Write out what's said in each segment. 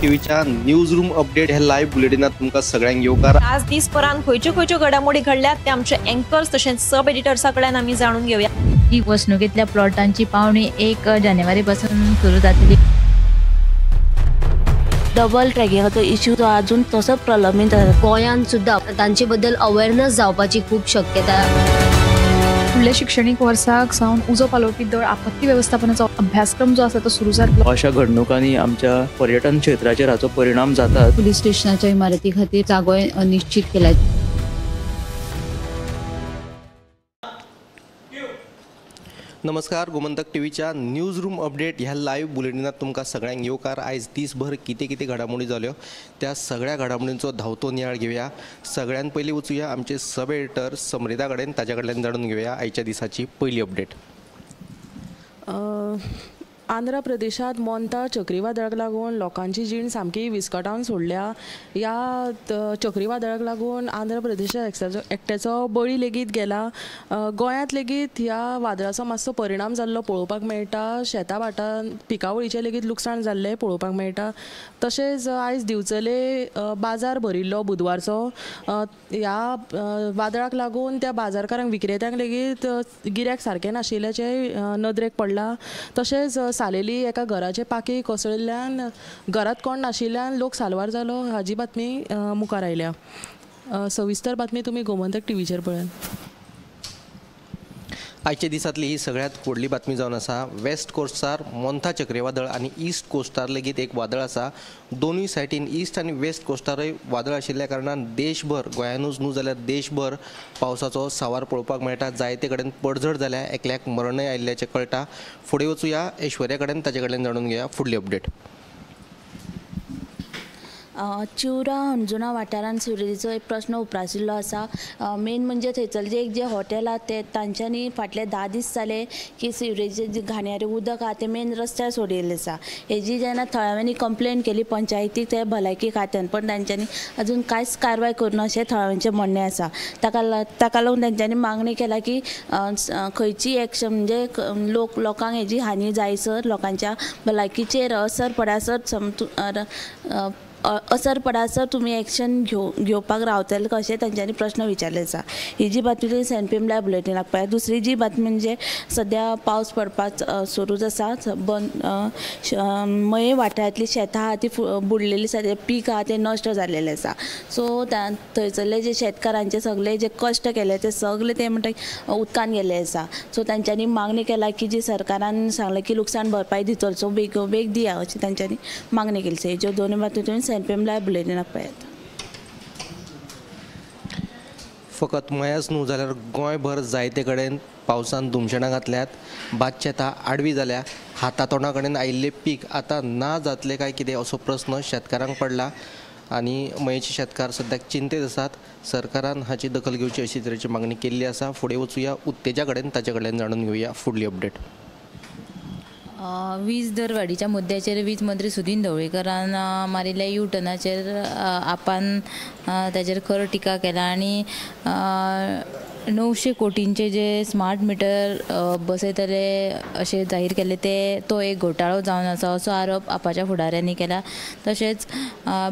टीव्हीच्या news room update ह्या live बुलेटिनात तुमकां सगळ्यांक येवकार। आज दिसभरान खंयच्यो खंयच्यो घडामोडी घडल्यात ते आमचे अँकर्स तशेंच सब एडिटर्सा कडल्यान आमी जाणून घेवया। ही वसणुकेंतल्या प्लॉटांची पावणी 1 जानेवारी पासून सुरू जातली। डबल ट्रॅकिंगाचो इश्यू जो अजून तसोच प्रलंबीत आसा। गोंयांत सुद्दां तांचे बद्दल अवेअरनेस जावपाची खूब शक्यता। फुडल्या शिक्षणीक वर्साक सावन उजो पालोवपी दळ आपत्ती वेवस्थापनाचो अभ्यासक्रम जो आसा तो सुरू जातलो। अशा घडणुकांनी आमच्या पर्यटन क्षेत्राचेर हाचो परिणाम जाता। पुलीस स्टेशनाच्या इमारती खातीर जागो निश्चित केला। नमस्कार, गोमंतक टीव्हीच्या न्यूज रूम अपडेट ह्या लायव्ह बुलेटिनात तुमकां सगळ्यांक येवकार। आयज दीसभर कितें कितें घडामोडी जाल्यो त्या सगळ्या घडामोडींचो धांवतो नियाळ घेवया। सगळ्यान पयलीं वचुया आमचे सब एडिटर समृता कडेन, ताच्या कडल्यान जाणून घेवया आयच्या दिसाची पयली अपडेट। आंध्र प्रदेशात मोंता चक्रीवादळाक लागून लोकांची जीण सामकी विस्कटावन सोडल्या। ह्या चक्रीवादळाक लागून आंध्र प्रदेशात एकट्याचो बळी लेगीत गेला। गोंयांत लेगीत ह्या वादळाचो मातसो परिणाम जाल्लो पळोवपाक मेळटा। शेतां भाटां पिकावळीचें लेगीत लुकसाण जाल्लें पळोवपाक मेळटा। तशेंच आयज दिवचले बाजार भरिल्लो बुधवारचो, ह्या वादळाक लागून त्या बाजारकारांक विक्रेत्यांक लेगीत गिऱ्याक सारकें नाशिल्ल्याचें नदरेक पडलां। तशेंच सालेली एका घराचे पाकी कोसळिल्ल्यान घरात कोण नाशिल्ल्यान लोक साल्वार जालो हाजी बातमी मुखार आयल्या। सविस्तर बातमी तुमी गोमंतक टीव्हीचेर पळयात। आयच्या दिसांतली ही सगळ्यात व्हडली बातमी जावन आसा। वेस्ट कोस्टार मोंथा चक्रीवादळ आनी ईस्ट कोस्टार लेगीत एक वादळ आसा। दोनूय सायटीन ईस्ट आनी वेस्ट कोस्टारय वादळ आशिल्ल्या कारणान देशभर, गोंयानूच न्हू जाल्यार देशभर पावसाचो सावार पळोवपाक मेळटा। जायते कडेन पडझड जाल्या, एकल्याक मरणय आयिल्ल्याचें कळटा। फुडें वचुया ऐश्वर्या कडेन, ताचे कडल्यान जाणून घेवया फुडली अपडेट। चिवरा अंजुणा वाठारांत सिवरेजीचो एक प्रश्न उप्रासिल्लो आसा। मेन म्हणजे थंयसर एक जे हॉटेल आहा ते तांच्यांनी फाटले 10 दीस जाले की सिवरेजीचें जे घाणयारें उदक आहा तें मेन रस्त्यार सोडिल्लें आसा। हेजी जेन्ना थळाव्यांनी कंप्लेन केली पंचायतीक ते भलायकी खात्यान, पण तांच्यांनी अजून कांयच कारवाय करूं अशें थळाव्यांचें म्हणणें आसा। ताका लागून तांच्यांनी मागणी केला की खंयची एक्शन म्हणजे लोकांक हेजी हानी जायसर लोकांच्या भलायकीचेर असर पडासर असर पडासर तुमी एक्शन घेवपाक रावतले कशें तांच्यांनी प्रश्न विचारले आसा। ही जी बातमी 7 PM live बुलेटिनाक पळयात। दुसरी जी बातमी म्हणजे सद्या पावस पडपाक सुरूच आसा। मये वाठारांतली शेतां आहा ती बुडलेली आसा, पीक आहा तें नश्ट जाल्लेलें आसा। सो थंयसरले जे शेतकारांचे सगळे जे कश्ट केले ते सगळे ते म्हणटा उदकान गेल्ले आसा। सो तांच्यांनी मागणी केला की जी सरकारान सांगलें की लुकसाण भरपाय दितलो, सो बेगोबेग दिया अशी तांच्यांनी मागणी केली। हेज्यो दोनूय बातमी तुमी 7 PM live बुलेटिनाक पळयात। फकत मयाच न्हू जाल्यार गोंयभर जायते कडेन पावसान धुमशेणां घातल्यात। भात शेतां आडवी जाल्या, हाता तोंडा कडेन आयिल्लें पीक आतां ना जातलें काय कितें असो प्रस्न शेतकारांक पडला आनी मयेचे शेतकार सद्याक चिंतेत आसात। सरकारान हाची दखल घेवची अशी तरेची मागणी केल्ली आसा। फुडें वचुया उत्तेजा कडेन, ताचे कडल्यान जाणून घेवया फुडली अपडेट। वीज दरवाडीच्या मुद्द्याचेर वीज मंत्री सुदिन ढवळीकरान मारिल्ल्या यू टर्नाचेर आपान ताचेर खर टिका केला आनी 900 कोटींचे जे स्मार्ट मिटर बसयतले अशें जाहीर केल्लें ते तो एक घोटाळो जावन आसा असो आरोप आपाच्या फुडाऱ्यांनी केला। तशेंच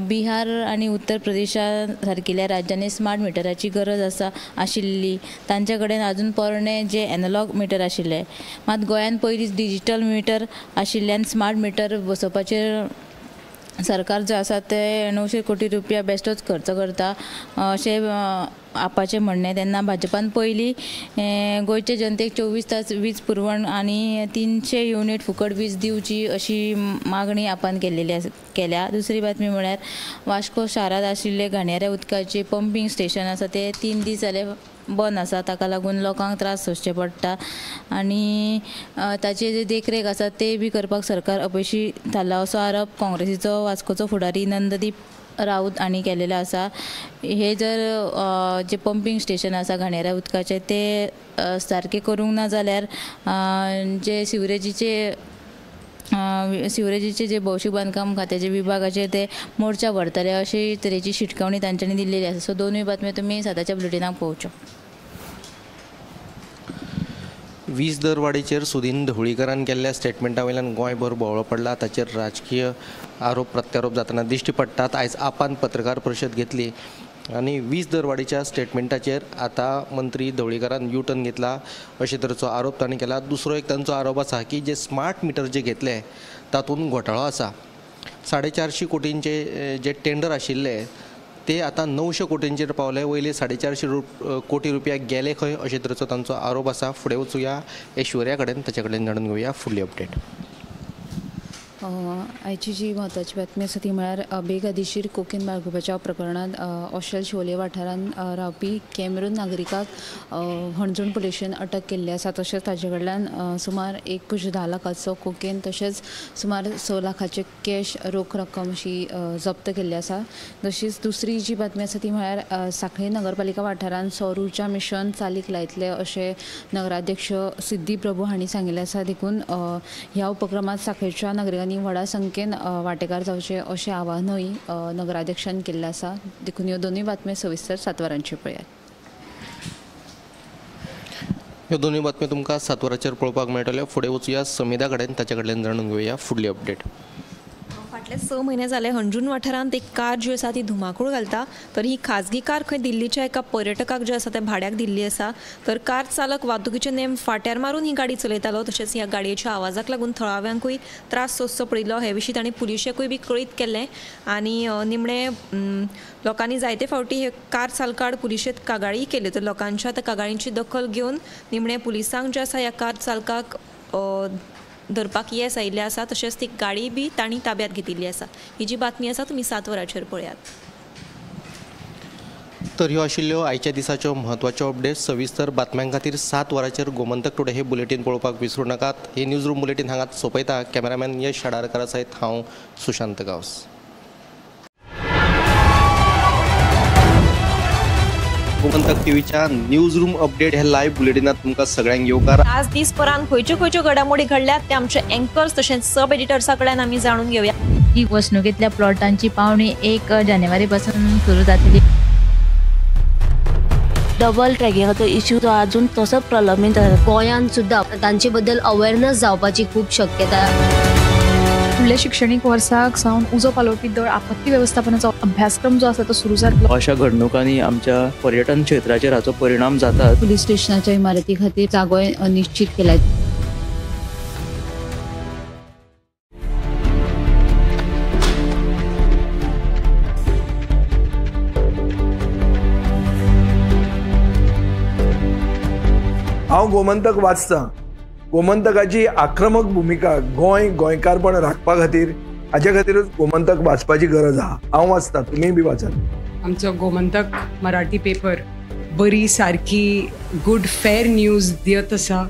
बिहार आनी उत्तर प्रदेशा सारकिल्ल्या राज्यांनी स्मार्ट मिटराची गरज आसा आशिल्ली, तांचे कडेन अजून पोरणे जे एनालॉग मिटर आशिल्ले, मात गोंयांत पयलींच डिजिटल मिटर आशिल्ल्यान स्मार्ट मिटर बसोवपाचेर सरकार जो आसा ते 900 कोटी रुपया बेश्टोच खर्च करता अशें आपाचें म्हणणें। तेन्ना भाजपान पयलीं गोंयचे जनतेक 24 तास वीज पुरवण आनी 300 युनीट फुकट वीज दिवची अशी मागणी आपान केल्लेली केल्या। दुसरी बातमी म्हळ्यार वास्को शारांत आशिल्ले घाणयाऱ्या उदकाचें पंपींग स्टेशन आसा ते 3 दीस जाले बंद आसा, ताका लागून लोकांक त्रास सोंसचे पडटा आनी ताची जे देखरेख आसा ते बी करपाक सरकार अपेशी थारला असो आरोप काँग्रेसीचो वास्कोचो फुडारी नंददीप राऊत हांणी केलेलो आसा। हे जर जे पंपींग स्टेशन आसा घाणयाऱ्या उदकाचें ते सारकें करूंक ना जाल्यार जे सिवरेजीचे जे भौशीक बांदकाम खात्याचे विभागाचेर ते मोर्चा व्हरतले अशी तरेची शिटकावणी तांच्यांनी दिल्लेली आसा। सो दोनूय बातम्यो तुमी 7च्या बुलेटिनाक पळोवच्यो। वीज दरवाडीचेर सुदीन ढवळीकरान केल्ल्या स्टेटमेंटा वयल्यान गोंयभर बोवाळ पडला. ताचेर राजकीय आरोप प्रत्यारोप जातना दिश्टी पडटात. आयज आपान पत्रकार परिशद घेतली आनी वीज दरवाडीच्या स्टेटमेंटाचेर आतां मंत्री ढवळीकरान यू टर्न घेतला अशे तरेचो आरोप तांणी केला. दुसरो एक तांचो आरोप आसा की जे स्मार्ट मिटर जे घेतले तातूंत घोटाळो आसा. 450 कोटींचे जे टेंडर आशिल्ले ते आतां 900 कोटींचेर पावले. वयले 450 कोटी रुपया गेले खंय अशे तरेचो तांचो आरोप आसा. फुडें वचुया ऐश्वर्या कडेन, ताचे कडेन जाणून घेवया फुडली अपडेट. आयची जी म्हत्वाची बातमी आसा ती म्हळ्यार बेकायदेशीर कोकेन बाळगुपाच्या प्रकरणांत ऑशेल शिवोले वाठारांत रावपी कॅमेरून नागरिकाक हणजूण पुलिशेन अटक केल्ली आसा. तशेंच ताचे कडल्यान सुमार 1.10 लाखाचो कोकेन तशेंच सुमार 6 लाखाचे कॅश रोख रक्कम अशी जप्त केल्ली आसा. तशीच दुसरी जी बातमी आसा ती म्हळ्यार सांखळी नगरपालिका वाठारांत सौर ऊर्जा मिशन चालीक लायतले अशें नगराध्यक्ष सिद्धी प्रभू हांणी सांगिल्लें आसा. देखून ह्या उपक्रमांत सांखळेच्या नागरिकांनी व्हडा संख्येन वांटेकार जावचे अशें आवाहनूय नगराध्यक्षान केल्लें आसा. देखून ह्यो दोनूय बातम्यो सविस्तर 7 वरांचेर पळयात. ह्यो दोनूय बातम्यो तुमकां 7 वरांचेर पळोवपाक मेळटल्यो. फुडें वचुया समिधा कडेन, ताचे कडल्यान जाणून घेवया फुडली अपडेट. फाटले 6 म्हयने जाले हणजूण वाठारांत एक कार जी आसा ती धुमाकूळ घालता. तर ही खाजगी कार खंय दिल्लीच्या एका पर्यटकाक जे आसा ते भाड्याक दिल्ली आसा. तर कार चालक वाहतुकीचे नेम फाट्यार मारून ही गाडी चलयतालो. तशेंच ह्या गाडयेच्या आवाजाक लागून थळाव्यांकूय त्रास सोंसचो पडिल्लो. हे विशीं तांणी पुलिशेकूय बी कळीत केल्लें आनी निमणे लोकांनी जायते फावटी हे कार चालकाड पुलिशेंत कागाळी केल्यो. तर लोकांच्या त्या कागाळींची दखल घेवन निमणे पुलिसांक जे आसा ह्या कार चालकाक धरपाक येस आयिल्लें आसा. तशेंच ती गाडी बी तांणी ताब्यात घेतिल्ली आसा. ही जी बातमी आसा तुमी 7 वरांचेर पळयात. तर ह्यो आशिल्ल्यो आयच्या दिसाच्यो म्हत्वाच्यो अपडेट्स. सविस्तर बातम्यां खातीर 7 वरांचेर गोमंतक टुडे हे बुलेटीन पळोवपाक विसरूं नाकात. हे न्यूज रूम बुलेटीन हांगाच सोंपयता. कॅमेरामॅन यश शाडारकरा सयत हांव सुशांत गांवस. गोमंतक टीव्हीच्या न्यूज रूम अपडेट हे लायव्ह बुलेटिनात तुमकां सगळ्यांक येवकार. आज दीसभरान खंयच्यो खंयच्यो घडामोडी घडल्यात ते आमचे एंकर्स तशेंच सब एडिटर्सा कडल्यान आमी जाणून घेवया. ही वसणुकेंतल्या प्लॉटांची पावणी 1 जानेवारी पासून सुरू जातली. डबल ट्रॅकिंगाचो इश्यू तो अजून तसोच प्रलंबीत आसा. गोंयांत सुद्दां तांचे बद्दल अवेअरनेस जावपाची खूब शक्यता. फुडल्या शिक्षणीक वर्साक सावन उजो पालोवपी दळ आपत्ती वेवस्थापनाचो अभ्यासक्रम जो आसा तो सुरू जातलो. अशा घडणुकांनी आमच्या पर्यटन क्षेत्राचेर हाचो परिणाम जाता. पुलीस स्टेशनाच्या इमारती खातीर जागोय निश्चित केला. हांव गोमंतक वाचतां. गोमंतकाची आक्रमक भुमिका गोंय गोंयकारपण राखपा खातीर हाजे खातीरूच गोमंतक वाचपाची गरज आहा. हांव वाचतां, तुमीय बी वाचात. आमचो गोमंतक मराठी पेपर बरी सारकी गुड फेर न्यूज दियत आसा.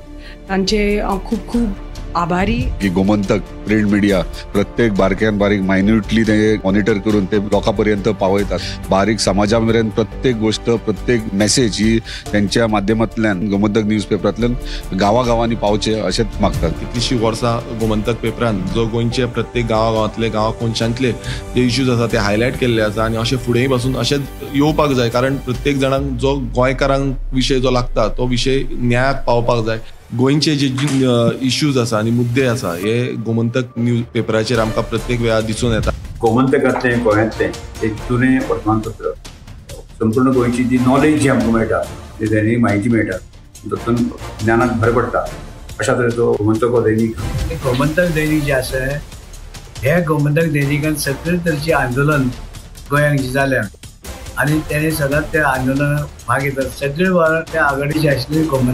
तांचे हांव खूब खूब आभारी. की गोमंतक प्रिंट मिडिया प्रत्येक बारक्यान बारीक मायन्युटली ते मॉनिटर करून ते लोकां पर्यंत पावयतात. बारीक समाजा मेरेन प्रत्येक गोष्ट प्रत्येक मेसेज ही त्यांच्या माध्यमांतल्यान गोमंतक न्यूज पेपरांतल्यान गांवागांवांनी पावचे अशेंच मागतात. कितलीशीं वर्सां गोमंतक पेपरान जो गोंयचे प्रत्येक गांवागांवांतले गांवा कोनशांतले जे इश्यूज आसा ते हायलायट केल्ले आसा आनी अशें फुडेंय पासून अशेंच येवपाक जाय. कारण प्रत्येक जाणांक जो गोंयकारांक विशय जो लागता तो विशय न्यायाक पावपाक जाय. गोंयचे जे इश्यूज आसा आनी मुद्दे आसा हे गोमंतक न्यूज पेपराचेर आमकां प्रत्येक वेळार दिसून येता. गोमंतकांतलें गोंयांतलें एक जुनें वर्तमानपत्र संपूर्ण गोंयची जी नॉलेज जी आमकां मेळटा, जी दैनीक म्हायती मेळटा तातूंत ज्ञानाक भर पडटा. अशा तरेचो गोमंतक हो दैनीक. गोमंतक दैनीक जें आसा हे गोमंतक दैनिकान सगळे तरेचें आंदोलन गोंयांत जें जालें आनी तेणें सदांच त्या आंदोलनाक भाग घेतला. सगळे त्या आघाडीचे आशिल्ले गोमंतक.